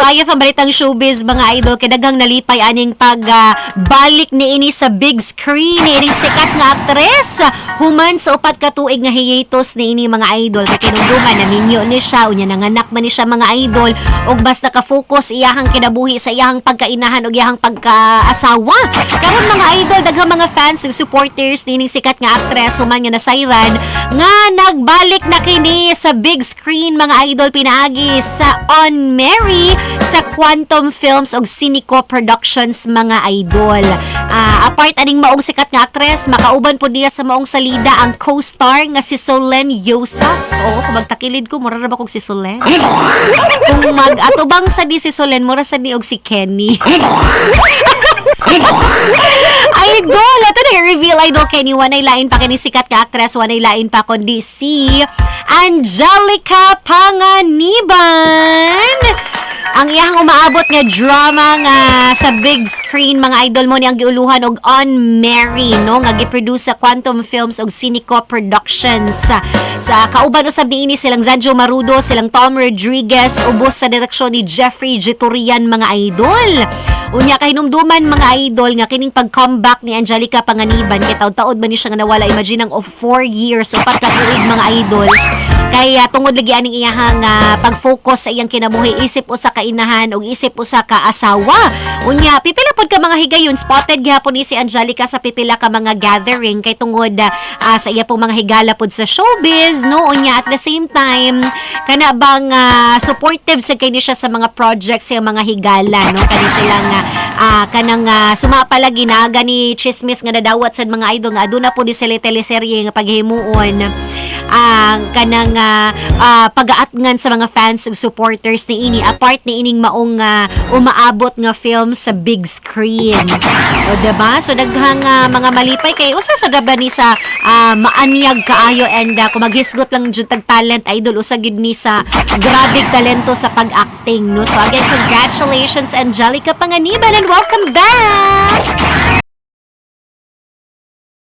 Maayo pa balitang showbiz, mga idol, kay daghang nalipay aning pag balik ni ini sa big screen ni ining sikat nga aktres human sa 4 ka tuig nga hiatus ni ini, mga idol, kay kinumduman naminyo ni siya, unya nanganak man ni siya, mga idol, ug basta ka-focus iyahang kinabuhi sa iyahang pagkainahan ug iyahang pagkaasawa. Karon, mga idol, daghang mga fans ug supporters ni ining sikat nga aktres human nga nasayran nga nagbalik na kini sa big screen, mga idol, pinaagi sa On Mary sa Quantum Films ug Cineco Productions, mga idol. Apart aning maong sikat nga aktres, makauban po niya sa maong salida ang co-star nga si Solenn Heussaff. Oo, kung magtakilid ko, mura ra ba kog si Solenn? Kung mag-atubang sa di si Solenn, mura sa di og si Kenny. Idol, ito na reveal, idol Kenny, wanay lain pa kini sikat ka actress, wanay lain pa kundi si Angelica Panganiban. Ang iyang umaabot nga drama nga sa big screen, mga idol, mo ni ang giuluhan og On Mary, no, nga giproduce sa Quantum Films ug Cineco Productions. Sa kauban usab niini silang Zanjoe Marudo, silang Tom Rodriguez, ubos sa direksyon ni Jeffrey Jeturian, mga idol. Unya kahinumduman, mga idol, nga kining pag-comeback ni Angelica Panganiban kay taod-taod man ni siya nga nawala. Imagine ang of 4 years, 4 ka tuig, mga idol. Kay tungod lagi aning iyahang pag-focus sa iyang kinabuhi isip usa ka inahan ug isip usa ka asawa. Unya pipila pod ka mga higayon spotted gihapon ni si Angelica sa pipila ka mga gathering kay tungod sa iya pong mga higala pod sa showbiz, no? Unya at the same time, kana bang supportive sa kay ni siya sa mga projects sa mga higala, no, kani silang kanang sumapa lagi na gani chismis nga nadawat sa mga idol nga aduna po ni sila teleserye nga paghimuon ang kanang pagaatngan sa mga fans ug supporters ni ini apart ni ining maong umaabot nga film sa big screen. O, diba? So daghang mga malipay kay usa sa gaba ni sa maanyag kaayo and kung maghisgot lang jud tag talent, idol, usa gyud ni sa grabe talento sa pag-acting, no? So again, congratulations, Angelica Panganiban, and welcome back.